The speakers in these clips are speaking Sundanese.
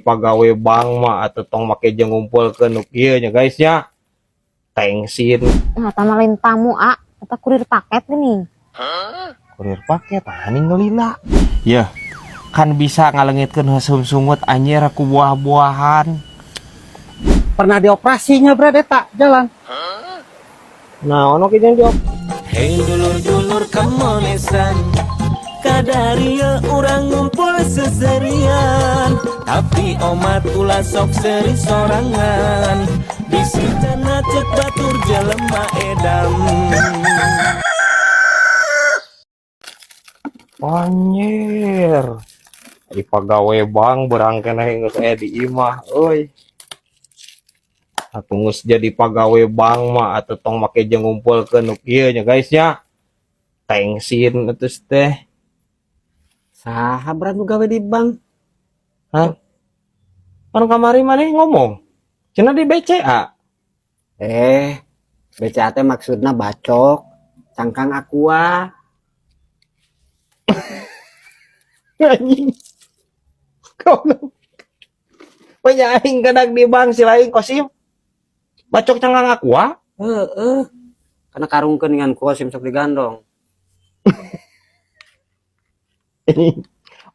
Pagawe bank mah atau tong make jeung ngumpulkeun nu kieu nya, guys, nya. Tengsin. Nah, tama lain tamu, ah. Eta kurir paket gini. Kurir paket anjing ngelila. Ya, kan bisa ngalengitkeun haseum sungut anjir ku buah-buahan. Pernah dioperasinya, Brad, eta jalan. Nah, ono ki jeung diop. Hei dulur-dulur kemonesan, kadaria urang ngumpul seserian. Tapi omat ulah sok seri sorangan. Bisi cenah cek batur jelema edam. Anjir. Di pagawe bank berang keneh geus aya di imah euy. Atuh geus jadi pagawe bank mah atuh tong make jeung ngumpulkeun nu kieu nya, guys, nya. Tengsin atuh teh. Saha, Brad, nu gawe di bank? Hah? Kan kamari maneh ngomong. Cenah di BCA. Eh, BCA teh maksudna bacok, cangkang aqua. Anjing. Goblok. Banyak aing kadak di bank si lain Kosim. Bacok cangkang aqua. Heeh. Karena karungkeun dengan Kosim sok digandong.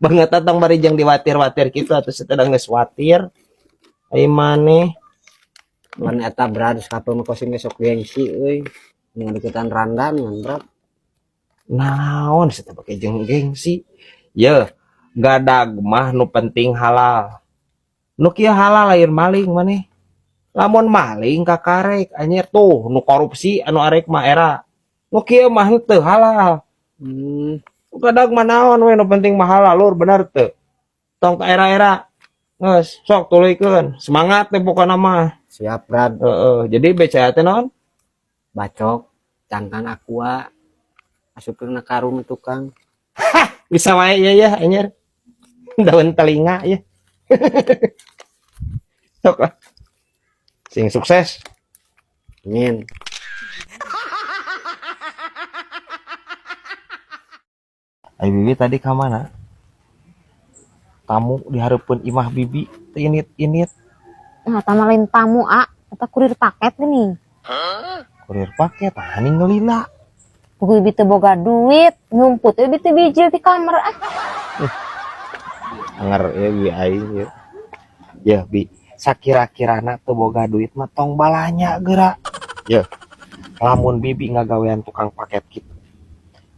Banget tong bari jeung diwatir-watir kitu atuh sedang geus watir. Ai maneh. Pan eta, Brad, sakapeu mah Kosim ge sok gengsi euy. Dengan deketan randa dengan Brad. Naon sih teh pake jeung gengsi. Ye, gadag mah nu penting halal. Nu kieu halal lain maling maneh. Lamun maling kakarek anjir tuh nu korupsi anu arek mah era. Nu kieu mah henteu halal. Gadag mah naon we nu penting mah halal lur bener teu. Tong ka era-era. Geus sok tuluykeun. Semangat teh pokona mah. Siap, Brad. Heeh, jadi BCA teh naon? Bacok, cangkang aqua. Asupkeun na karung tukang. Bisa wae ya ya anjir. Daun telinga ya. Sok lah. Sing sukses. Amin. Ai Bibi tadi ka mana? Tamu dihareupeun imah Bibi teu init-init. Nah, tama lain tamu, ah. Eta kurir paket gini. Kurir paket anjing ngelila. Buku Bibi teu boga duit, nyumput Bibi teu bijil di kamar ah. Anger ya Bi aing ya. Ya Bi, sakira-kirana teu boga duit mah tong balanya geura. Ya. Lamun Bibi ngagawean tukang paket kitu.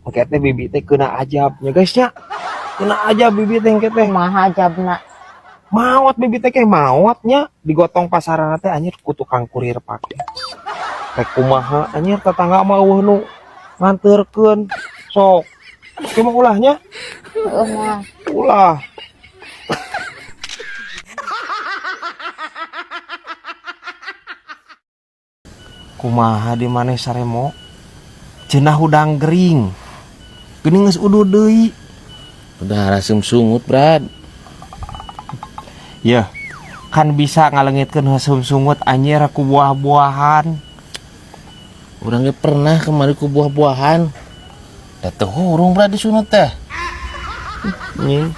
Engke teh Bibi teh kena ajab nya, guys, nya. Kena ajab Bibi teh engke teh. Kumaha ajabna? Maot Bibi teh kayak maotnya digotong pasarana teh anjir ku tukang kurir paket. Rek kumaha anjir tetangga mah eueuh nu nganterkeun. Sok. Kumaha ulahnya? Heeh mah. Ulah. Kumaha di maneh saremo? Cenah hudang gering. Geuning geus uduh deui. Udah rasem sungut, Brad. Ya, kan bisa ngalengitkeun haseum sungut anjir ku buah-buahan. Urang ge pernah kemari ku buah-buahan. Da teu hurung, Brad, di sungut teh. Nying.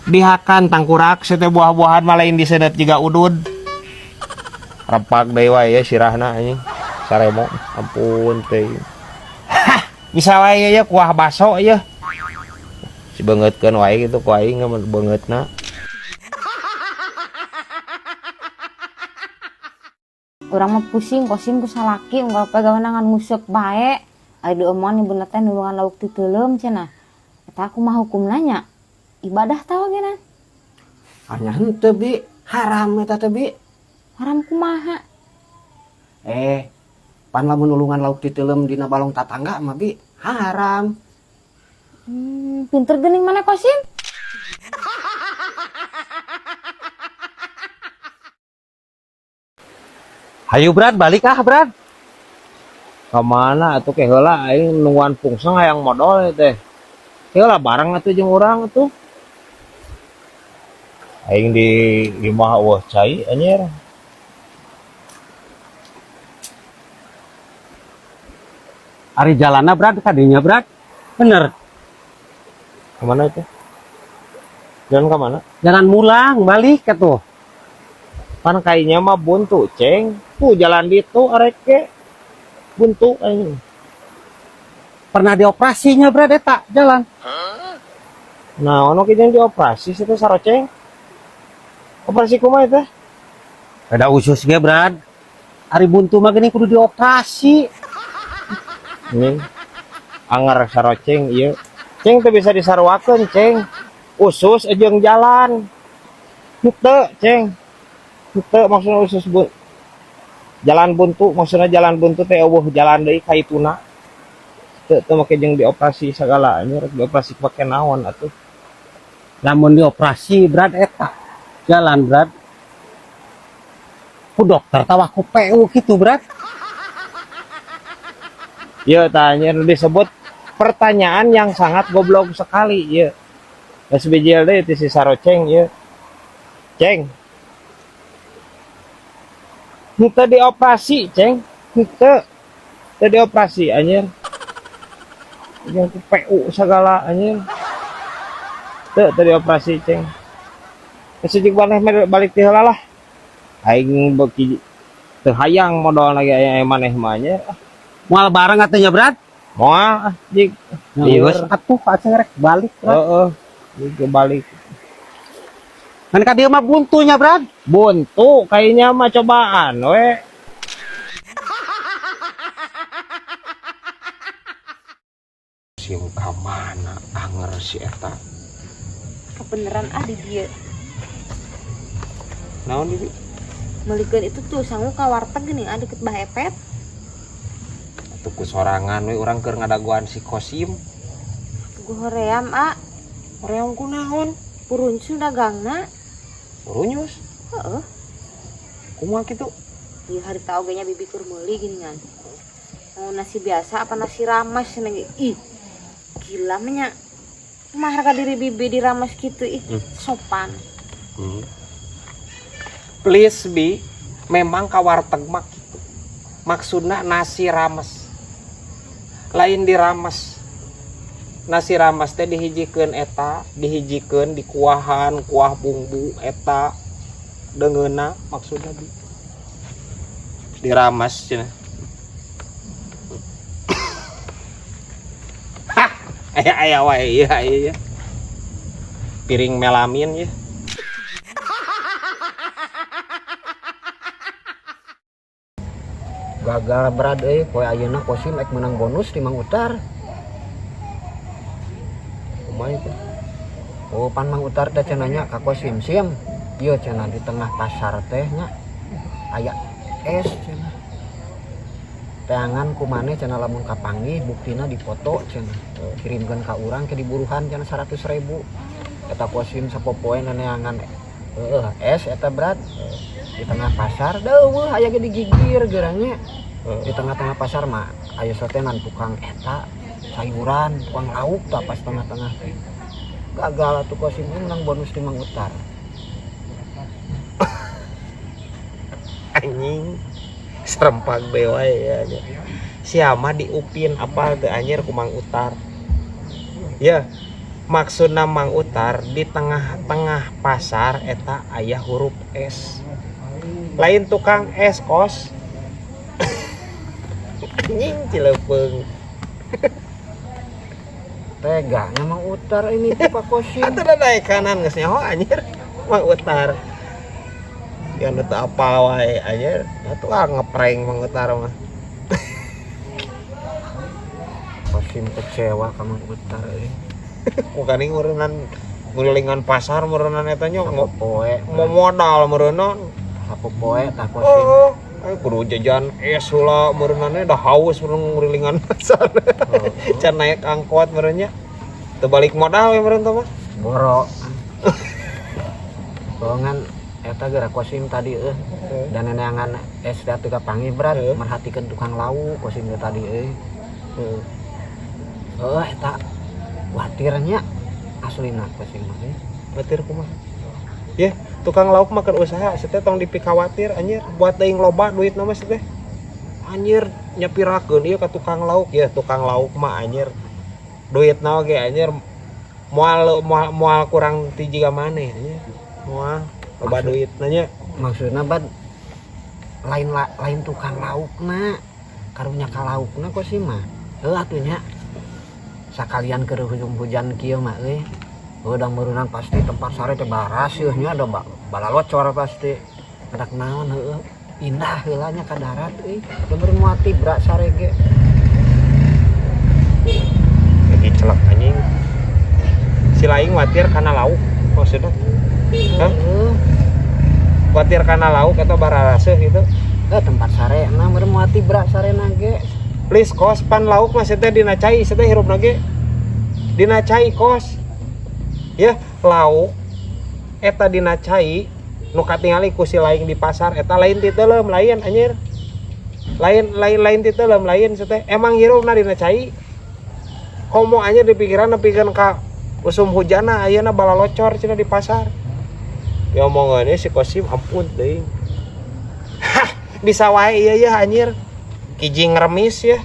Dihakan tangkurak sete buah-buahan mah lain disedet juga udud. Repak deui wae ya sirahna anjing. Saremo ampun teh. Hah, bisa wae ya kuah baso ya. Si beungeutkeun wae gitu ku aing beungeutna. Urang mah pusing Kosim ku salaki unggal pagawean ngan nguseup bae. Ari diomongan ibuna teh nulungan lauk ti teuleum cenah. Eta kumaha hukumna nya? Ibadah tah oge na. Anya henteu, Bi. Haram eta teh, Bi. Haram kumaha? Pan lamun nulungan lauk ti teuleum dina balong tatangga mah, Bi, haram. Pinter geuning maneh Kosim. Hayu Brad, balik ah Brad. Kamana atuh ke heula aing nungguan pungseng hayang modal teh. Heula bareng atuh jeung urang atuh. Aing di imah eueuh cai anjir. Ari jalanna Brad kadinya Brad. Bener. Kemana itu? Jalan ka mana? Jalan mulang balik atuh. Pan kayaknya mah buntu, Ceng. Tuh jalan ditu arek ge. Buntu aing. Pernah dioperasinya Brad eta jalan. Nah, ono ki jeung dioperasi situ saroceng. Operasi kumaha teh? Ada usus ge Brad. Ari buntu mah gini kudu dioperasi. Ini anger saroceng ieu. Ceng teu bisa disaruakeun, Ceng. Usus jeung jalan. Henteu, Ceng. Henteu maksudna usus jalan buntu, maksudna jalan buntu teh eueuh jalan deui ka ituna. Teu teu make jeung dioperasi sagala anjir, dioperasi pake naon atuh. Lamun dioperasi Brad eta jalan Brad. Ku dokter tawa ku PU gitu Brad. Ieu tah anjir disebut pertanyaan yang sangat goblok sekali ieu. Geus bijil deui ti si saroceng ieu. Ceng. Henteu dioperasi, Ceng. Henteu. Henteu dioperasi anjir. Jeung ku PU sagala anjir. Teu teu dioperasi, Ceng. Geus jeung maneh balik ti heula lah. Aing beuki teu hayang modal lagi aya maneh mah nya. Moal bareng atuh nya Brad. Moal ah, jig. Geus atuh aceng rek balik. Heeh. Jig balik. Kan ka dieu mah buntunya Brad. Buntu kayaknya mah cobaan we. Sim ka mana anger si eta? Kebeneran ah di dieu. Naon di? Meulikeun itu tuh sangu ka warteg geuning ah deket Bah Epet. Atuh ku sorangan we urang keur ngadagoan si Kosim. Gue hoream ah. Hoream ku naon? Puruncu dagangna. Purunyus? Heeh. Kumaha kitu? Ieu harita oge nya bibi keur meuli geuningan. Mau nasi biasa apa nasi rames cenah ge. Ih. Gila mah nya. Kumaha harga diri bibi dirames kitu ih, sopan. Please bi, memang ka warteg mah kitu. Maksudna nasi rames. Lain dirames. Nasi rames teh dihijikeun eta, dihijikeun dikuahan, kuah bumbu eta deungeunna maksudna bi. Dirames cenah. Hah, aya aya wae ieu aya. Piring melamin ye. Gagal Brad euy, poe ayeuna Kosim ek menang bonus di Mang Utar. Kumaha itu? Oh, pan Mang Utar teh cenah nya ka Kosim sim. Ieu cenah di tengah pasar teh nya aya es cenah. Teangan ku maneh cenah lamun kapanggih buktina dipoto cenah. Kirimkeun ka urang ke diburuhan cenah 100.000. Eta Kosim sapopoe neneangan heueuh es eta Brad. Di tengah pasar deueuh aya ge digigir geurangnya. Di tengah-tengah pasar mah aya sotenan tukang eta sayuran, tukang lauk tah pas tengah-tengah teh. Gagal atuh Kosim menang bonus di Mang Utar. Anjing. Serempak be wae ya. Siapa di Upin apal teu anjir ku Mang Utar. Ya, maksudna Mang Utar di tengah-tengah pasar eta aya huruf S. Lain tukang es kos. Anjing cileupeng. Teganya Mang Utar ini tuh Pak Kosim. Atuh da naik kanan geus nyaho anjir Mang Utar. Ya nu teu apal wae anjir. Atuh ah ngeprank Mang Utar mah. Kosim kecewa ka Mang Utar euy. Bukan ini meureunnan ngurilingan pasar meureunnan eta nya Sapopoe. mau modal meureunnan. Sapopoe tah Kosim. Oh, ayo kudu jajan es heula meureunannya dah haus meureun ngurilingan pasar. Can naik angkot meureunnya. Teu balik modal we meureun teh mah. Boro. Bohongan eta geura Kosim tadi euy. Dan neneangan es da teu kapanggih Brad, merhatikeun tukang lauk Kosim teh tadi euy. Heuh eta watirnya aslina Kosim mah euy. Watir kumaha? Yeh, tukang lauk mah keur usaha sia teh tong dipikhawatir anjir, buat teuing loba duitna mah sia teh. Anjir nyapirakeun ieu ka tukang lauk, ya tukang lauk mah anjir. Duitna oge anjir Moal moal moal kurang ti jiga maneh nya. Moal loba duit nanya. Maksudna, Bad, lain lain tukang laukna, karunya ka laukna Kosim mah. Heuh atuh nya, sakalian keur hujan kieu mah euy. Udah meureunnan pasti tempat sare teh baraseuh nya, ada balalocor pasti. Adak naon, heueuh. Pindah heula nya ka darat euy. Da meureun moal tibra sare ge. Lagi celak anjing. Si laing watir kana lauk maksudnya. Hah? Heueuh. Watir kana lauk atau bararaseuh gitu. Eh, tempat sare na meureun moal tibra sarena ge. Please, Kos, pan lauk mah teh dina cai, teh hirupna ge. Dina cai, Kos. Ya, lauk eta dina cai nu katingali ku si laing di pasar eta lain ti teuleum, lain anjir. Lain lain lain ti teuleum, lain teh. Emang hirupna dina cai. Komo anjir di pikiran nepikeun ka usum hujana ayeuna balalocor cenah di pasar. Ya omongannya si Kosim, ampun teuing. Hah, bisa wae ieu ya anjir. Kijing remis ya.